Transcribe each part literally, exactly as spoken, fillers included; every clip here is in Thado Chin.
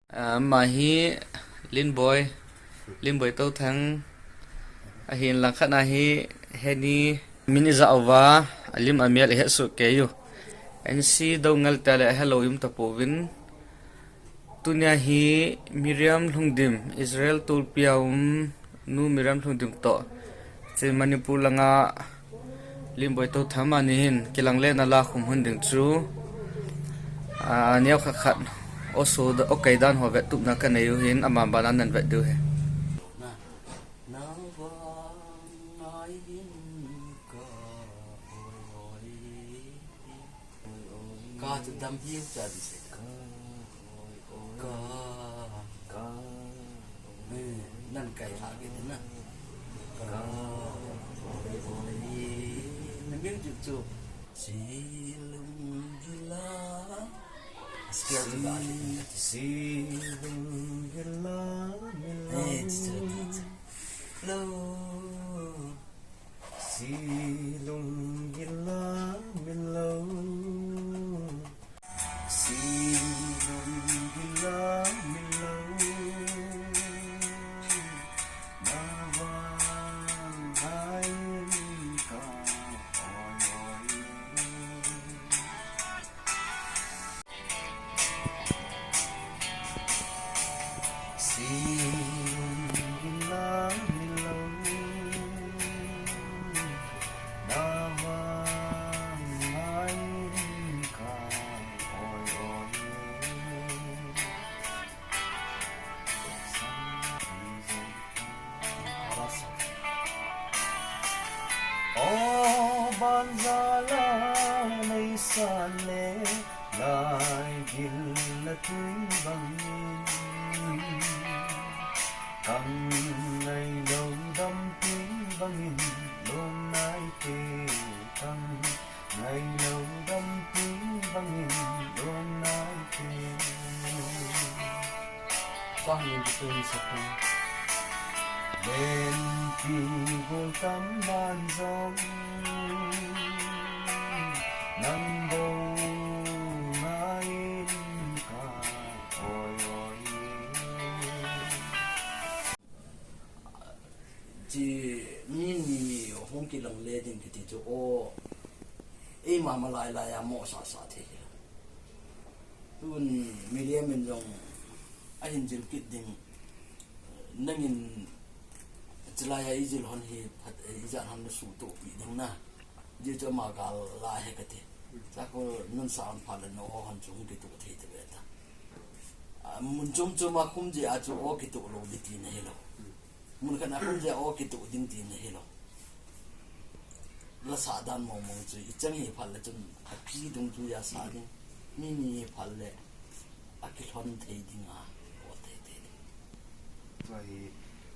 Ah, ama hi Linboi, Linboi Touthang, ahin langkhat na hi Heni min ija uva, alim amel ihet soh kei u. N C Doungel te le hello um tapouvin. Tunia hi Miriam Lhungdim, Israel tulpia um nu Miriam Lhungdim toh. Chu Manipur langa Linboi Touthang amani hin kilang le na la khum hun ding chu. Ah, neo khat khat o so da, o kai dan ho vet tupna ka nei u hin ama bana nan vet diu hi. Ka chu dam hiu cha di se. Ka. Ka. Eh, nan kai ha ke na. Ka. Na music chu. Silung gila. Scale chu ga le. Silung gila. Eh, chu, chu, chu. Lo. Silung gila milo. Silung gila milo. Nawang hai ka oi oi. O banjala nei san le lai gil na tui bangin. Kan ngai lo dam tui bangin lom nai te kan ngai lo dam tui bangin lom nai te. Sahni tu sa ko. Lenpi gol tam man jong nang bo ngai ka oi oi. Chi mi ni hung kilang le ding kiti chu o. Ei mama lai lai a mo sa sa thei. Tun Miriam in jong ahin jil kit ding. Nangin chilai a ijil hon hi phat, ijat hon na sutoh pi ding na. Ji chu ama gal la he kati. Cha ko nun sa an pha le no hon chu hung kituh thei te be ta. A, mun chom chom a khum ji a chu o kituh lo di ti na hi lo. Mun khat a khum ji a o kituh ding ti na hi lo. La sa dan mong mong chu i chang hi phat le chun a pi dung chu ya sa ding. Mi ni hi phat le a kilhon thei ding a, o thei thei ding. Tua hi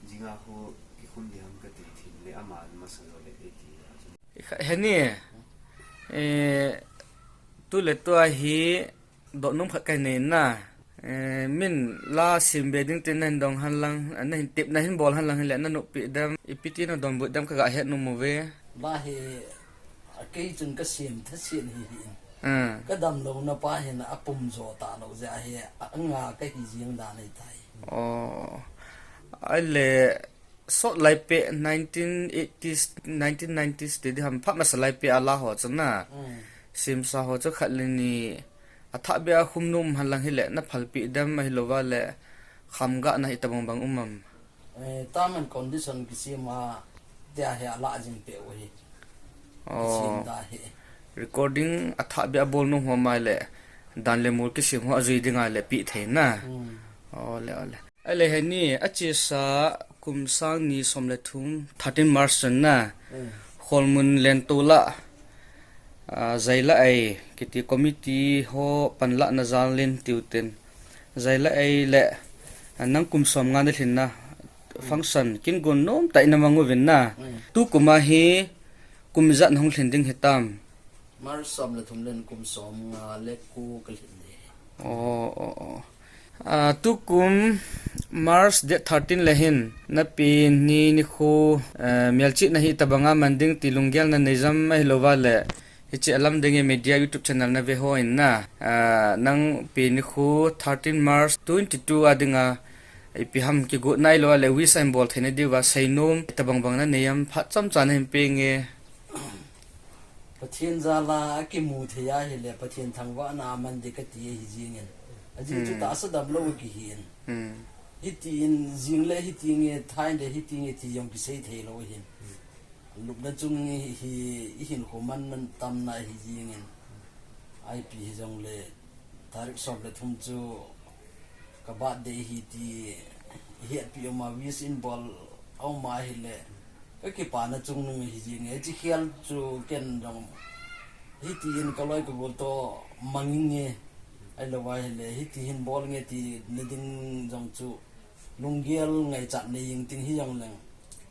jinga khu kikhum ding ham kati thim le ama masa jo le e ti a chu. Kha-, heni, eh, tu le tua hi dohnom khat ka nei na. Eh, min la sim be ding tin na hin dong han lang, na hin tep na hin bol han lang hi le na noppi dem, ipi ti na donbut dem ka ga het nom uve. La hi, a kei chun ka sim tha sin hi hi in. Hmm. Ka dam lo na pa hin a pum jo ta lo ja hi, a nga ka hi jing dan nei tai. Oh. Ai le, sot lai pe nineteen eighties, nineteen nineties ti di ham phat masa lai pe a la ho chu na. Mm. Simsa ho chu khat le ni a thah be a khum nom han lang hi le na phalpi dem a hi lo va le kham ga na hi ta bang bang um am. Eh, term and condition kisim a tia hi a la jing pe u hi. Oh. Kisim da hi. Recording a thah be a bol nom ho mai le dan le mol kisim ho a jui ding a le pi thei na. Mm. Ole, ole. Ahile heni, achesa kum sang ni som le thum, thirteen March chun na, mm, Kholmun Lentol a, ah, Zaila Ei kiti committee ho panlahna jal in tiu tin. Zaila Ei le, ah, nang kum som nga na lhinna function, kin gon nom tah in na mang uvin na. Mm. Tukum a hi kum ijat na hung lhin ding hitam? March som le thum le kum som nga le ko ka lhin ding. Oh, oh, oh. Ah, tukum March date thirteen le hin, na pi ni nikho, eh, melchihna hi tabang a man ding ti lunggel na nei jam a hi lo va le, Hiche Alamdeng Media YouTube channel na ve ho in na, ah, nang pi nikho thirteen March twenty-two a dinga, ipi ham kigot nailou a le wish a hin bol theina diuva seinom tabang bang na nei am, phat chomcha na hin pe nge. Pathen jal a kimu thei ahile, Pathen thangvahna aman ding kati ahi jingin. Ajeh chu Hmm. tahsa damlou kihin. Hmm. Hitin jing le hitinge, thai le hitinge ti jong kisei theilou ahin. Lupna chung hi, hi, i hinkho man tamna hi jingin. Ipi hijongle, tarik som le thum chu ka birthday ahi ti, i hetpi um a, wish in bol a um ahile, ka kipana chungnung hi jinge, hiche khel chu ken jong, hitin ka loi ka gol toh mang inge, ahilou ahile, hiti hin bol nge tina ding jong chu, lunggel ngaichat nei jing ting hijongleng,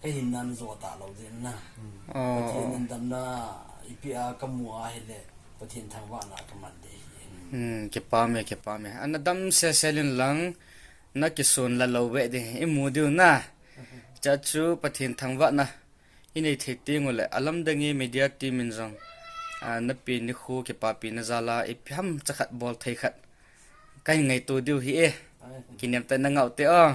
ka hinna na jo talou jeh in na. Hmm. Oh. Pathen in damna ipi a ka mu ahile, Pathen thangvahna ka man ding ahi. Hmm, kipa me, kipa me. Ana dam sel sel in lang, na kisun la lou ve ding, i mu diu na. Chuche chu Pathen thangvahna i nei thei teng uleh, Alamdeng Media team in jong, ah, na pi nikho kipapina jal a, ipi ham chakhat bol thei khat ka hin ngaito diu ahi e. Ai. Kinem tah in na ngah ute o.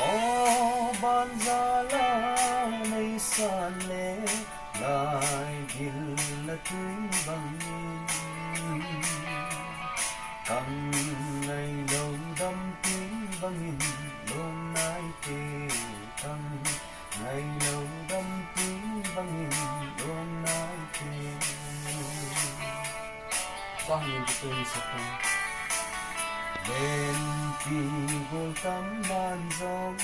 O banjala neisan le, lai gil na tui bangin, kang ngailou dam tui bangin, lom nai te kang ngailou dam tui bangin, lom nai te. Sahni tu ni sa ko. Len pi gol tam man jong.